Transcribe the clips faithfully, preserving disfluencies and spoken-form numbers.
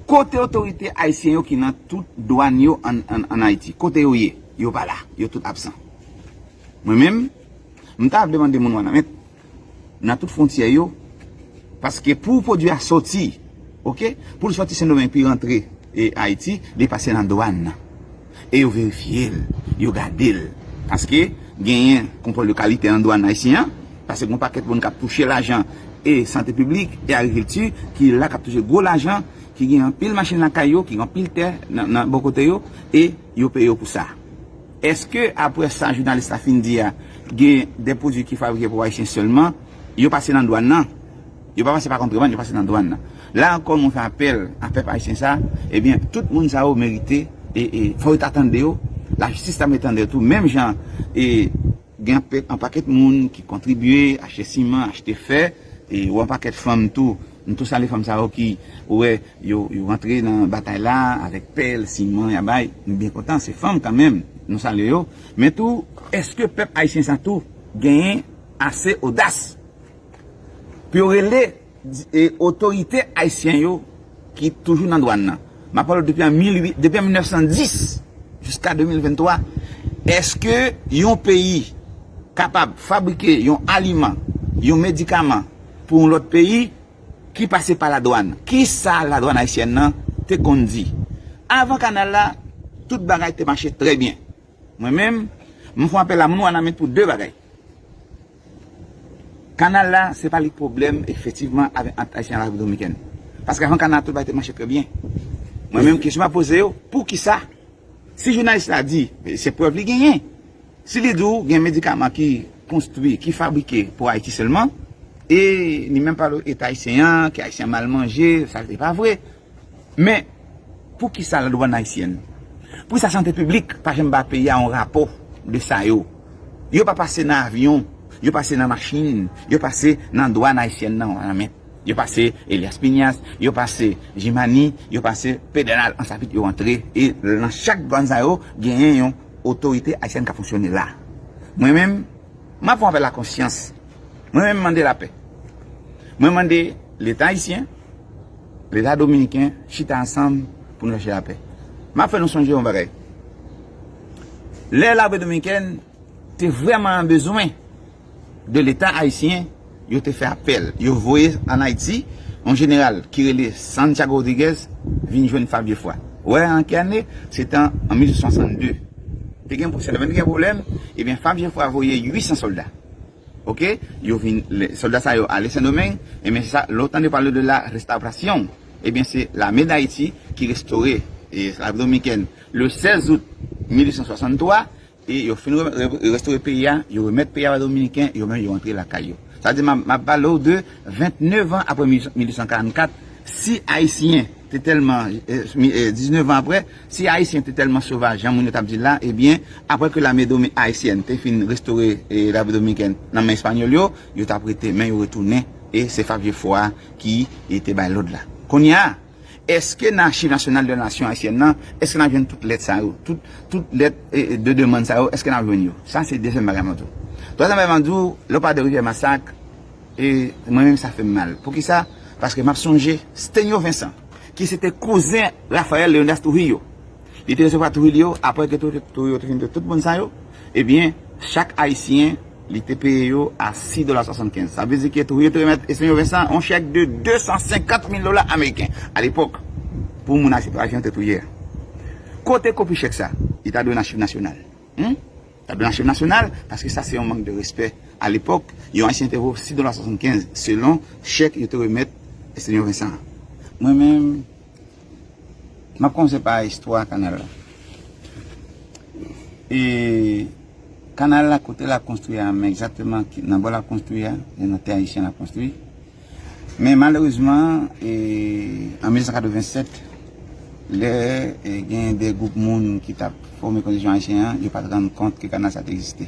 Kote otorite ayisyen yo ki nan tout dwàn yo ann, ann, ann Ayiti? Kote yo ye? Yo pa la. Yo tout absan. Mwen menm, m ta ap demande moun Wanament, nan tout fwontyè yo, paske pou pwodui a soti, oke, pou l soti Sendomeng pi rantre e Ayiti, li pase nan dwàn nan. E yo verifye l, yo gade l. Paske genyen kontwòl de kalite nan dwàn ayisyen an, paske gen yon pakèt moun k ap touche lajan e sante piblik e agrikilti ki la k ap touche gwo lajan, ki gen anpil machin lakay yo, ki gen anpil tè nan, nan bò kote yo, e yo peye yo pou sa. Èske apre sa jounalis la fin di a, gen de pwodui ki fabrike pou Ayisyen sèlman, yo pase nan dwàn nan? Yo pa pase pa kontrebann, yo pase nan dwàn nan. La ankò, mwen fè apèl a pèp ayisyen sa, ebyen, tout moun sa yo merite, e, e fò yo ta tande yo, lajistis ta mete tande yo tou, menm jan, e, gen anpe-, anpakèt moun ki kontribye, achte siman, achte fè, e, ou anpakèt fanm tou, m tou salye fanm sa yo ki, ou wè, yo, yo rantre nan batay la avèk pèl, siman, y a bay, m byen kontan, se fanm kanmenm, nou salye yo. Men tou, èske pèp ayisyen sa tou genyen ase odas pou yo rele, e, otorite ayisyen yo ki toujou nan dwàn nan? M ap pale w depi an mil uit, depi an mil nèf san dis jiska de mil venntwa. Èske yon peyi kapab fabrike yon aliman, yon medikaman pou yon lòt peyi ki pase pa ladwàn? Kisa ladwàn ayisyèn nan te konn di? Avan kanal la, tout bagay te mache trè byen. Mwen menm, m fè apèl a moun Wanament pou de bagay. Kanal la, se pa li pwoblèm, efektivman, avè, ant Ayisyen ak Repiblik Dominikèn. Paske avan kanal la, tout bagay te mache trè byen. Mwen menm, kesyon m ap poze yo, poukisa? Si jounalis la di, se prèv li genyen. Si li di w gen medikaman ki konstwi, ki fabrike pou Ayiti sèlman, e li menm pale Eta ayisyen an, ke Ayisyen an mal manje, sa se pa vre. Men, poukisa ladwàn ayisyèn? Poukisa sante piblik pa janm ba peyi a yon rapò de sa yo? Yo pa pase nan avyon, yo pase nan machin, yo pase nan dwàn ayisyèn nan Wanament. Yo pase Elias Piñas, yo pase Jimani, yo pase Pedernal, ansapit yo antre. E nan chak dwàn sa yo, genyen yon otorite ayisyèn k ap fonksyone la. Mwen menm, m ap fè yon apèl a konsyans. Mwen menm, m mande lapè. Mwen mande Leta ayisyen, Leta dominiken, chita ansanm pou nou chache lapè. M ap fè nou sonje yon bagay. Lè lame dominikèn te vrèman an bezwen de Leta ayisyen, yo te fè apèl. Yo voye ann Ayiti yon jeneral ki rele Santiago Rodriguez vin jwenn Fabie Foy. Wè, an ki ane? Se te an, an mil uit san swasannde. Te gen, Sendomeng te gen pwoblèm, ebyen, Fabie Foy voye uit san sòlda. Oke? Yo vin, lè, sòlda sa yo ale Sendomeng, ebyen, se sa, lè w tande pale de la restauration, ebyen, se lame d Ayiti ki restore, e, Repiblik Dominikèn, le sèz out mil uit san swasanntwa, e yo fin re-, re-, restore peyi a, yo remèt peyi a ba Dominiken, yo menm yo rantre lakay yo. Sa di, m ap, m ap pale w de vennèf an apre mil, mil uit san karannkat, si Ayisyen te tèlman, e, mi-, e, diznèf an apre, si Ayisyen te tèlman sovaj, jan moun yo t ap di la, ebyen, apre ke lame domi-, ayisyèn te fin restore, e, Repiblik Dominikèn nan men Espanyòl yo, yo t ap rete, men yo retounen, e se Fabie Foy ki, e, te bay lòd la. Kounye a, èske nan Achiv Nasyonal de Nasyon Ayisyèn nan, èske n ap jwenn tout lèt sa yo, tout, tout lèt, e, e, de demann sa yo, èske n ap jwenn yo? Sa se dezyèm bagay m ap di w. Twazyèm bagay m ap di w, lè w pale de Rivyè Masak, e mwen menm sa fè m mal. Poukisa? Paske m ap sonje Stenio Vincent, ki se te kouzen Rafael Leonidas Trujillo. Li te resevwa Trujillo, apre ke Trujillo, Trujillo te fin touye tout moun sa yo, ebyen, chak Ayisyen, li te peye yo a sis dola swasannkenz. Sa vle di ke Trujillo te remèt Stenio Vincent yon chèk de de san senkant mil dola ameriken alepòk pou moun Ayisyen te touye a. Kote kopi chèk sa? Li ta dwe nan Achiv Nasyonal. Hmm? Li ta dwe nan Achiv Nasyonal, paske sa se yon mank de respè. Alepòk, yon Ayisyen te voye sis dola swasannkenz selon chèk yo te remèt Stenio Vincent an. Mwen menm, m ap kòmanse pa istwa kanal la. E kanal la, kote l ap konstwi a, men egzakteman ki, nan bò l ap konstwi a, e nan tè ayisyen l ap konstwi. Men malerezman, e, an mil nèf san katrevennsèt, lè, e, gen de gwoup moun ki t ap fòme Konstitisyon ayisyen an, yo pa t rann kont ke kanal sa te egziste.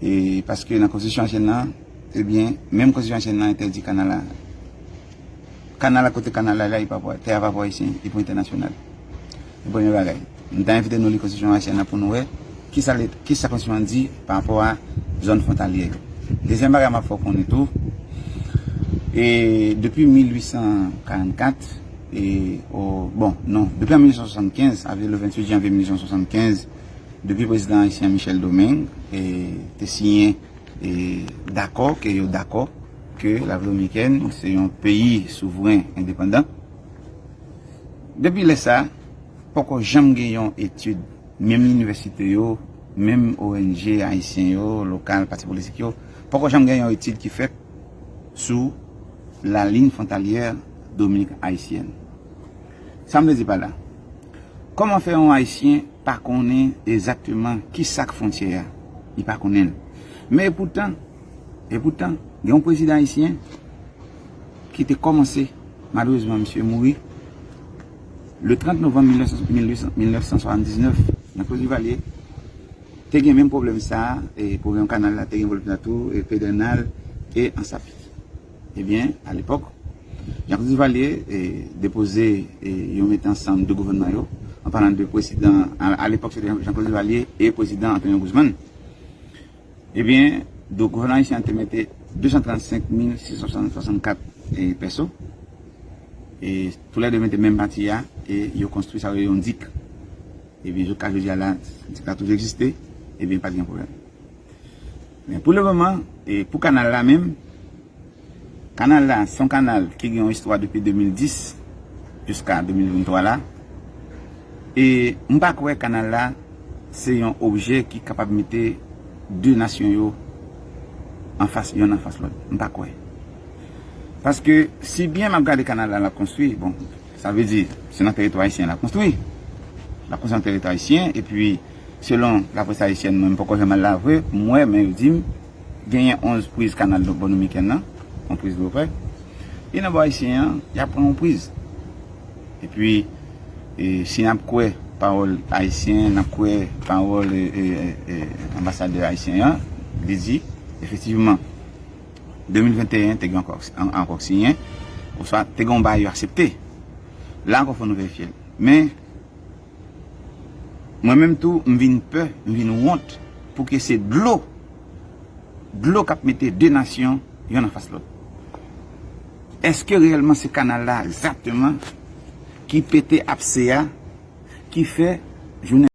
E paske nan Konstitisyon ayisyen nan, ebyen, menm Konstitisyon ayisyen nan entèdi kanal la. Kanal la, kote kanal la la, li pa pou, tè a pa pou Ayisyen, li pou entènasyonal. Se premye bagay. M ta envite nou li Konstitisyon ayisyen nan pou nou wè kisa, kisa Konstitisyon an di pa rapò a zòn fwontalyè yo. Dezyèm bagay m ap fè w konnen tou, e depi mil uit san karannkat, E, o, bon, non, depi an mil nèf san swasannkenz, sa vle di le venntuit janvye mil nèf san swasannkenz, depi prezidan ayisyen Michel Domingue e, te siyen e, dakò, ke yo dakò ke Lapòp Dominikèn se yon peyi souvren endepandan. Depi lè sa, poko janm gen yon etid, menm inivèsite yo, menm O N G ayisyen yo, lokal, pati politik yo, poko janm gen yon etid ki fèt sou la ligne frontalière Dominique Haïtienne. Sa m vle di pa la, kòman fè yon ayisyen pa konnen egzakteman ki sa k fwontyè a? Li pa konnen l. Men epoutan, epoutan, gen yon prezidan ayisyen ki te kòmanse, malerezman, misye mouri le trant novanm mil nèf san, mil nèf san, mil nèf san swasanndiznèf, Jean-Claude Duvalier, te gen menm pwoblèm sa a, e pwoblèm kanal la, te gen pwoblèm sa tou, e Pedènal e Ansapit. Ebyen, alepòk, Jean-Claude Duvalier e, depoze e, yo mete ansanm de gouvènman yo, an palan de prezidan, a, alepòk se te Jean-Claude Duvalier e prezidan Antonio Guzman. Ebyen, do gouvènman ayisyen an te mete de san trannsenk mil sis san swasannkat e, peso. E toulède mete menm pati a e yo konstwi sa yo rele yon dik. Ebyen, jouska jodi a la, dik la toujou egziste. Ebyen, pa t gen pwoblèm. Men pou le moman, e pou kanal la menm, kanal la se yon kanal ki gen yon istwa depi de mil dis jiska de mil venntwa la. E m pa kwè kanal la se yon objè ki kapab mete de nasyon yo anfas, yonn anfas lòt. M pa kwè. Paske si byen m ap gade kanal la l ap konstwi, bon, sa vle di se nan teritwa ayisyen l ap konstwi. L ap konstwi nan teritwa ayisyen, epi selon laprès ayisyèn, mwen m poko janm al la vre, m wè, men yo di m genyen onz priz kanal Bondominiken nan, yon priz dlo prè. E nan bò ayisyen an, y ap pran yon priz. Epi, e, si n ap kwè pawòl ayisyen, n ap kwè pawòl e, e, e, anbasadè ayisyen an, li di, efektivman, de mil venteyen te gen ankò, an- ankò siyen, oswa te gen yon bagay yo aksepte. La ankò fò nou verifye l. Men, mwen menm tou, m vin pè, m vin wont pou ke se dlo, dlo k ap mete de nasyon yonn anfas lòt. Èske reyèlman se kanal la egzakteman ki pete apse a, ki fè jounen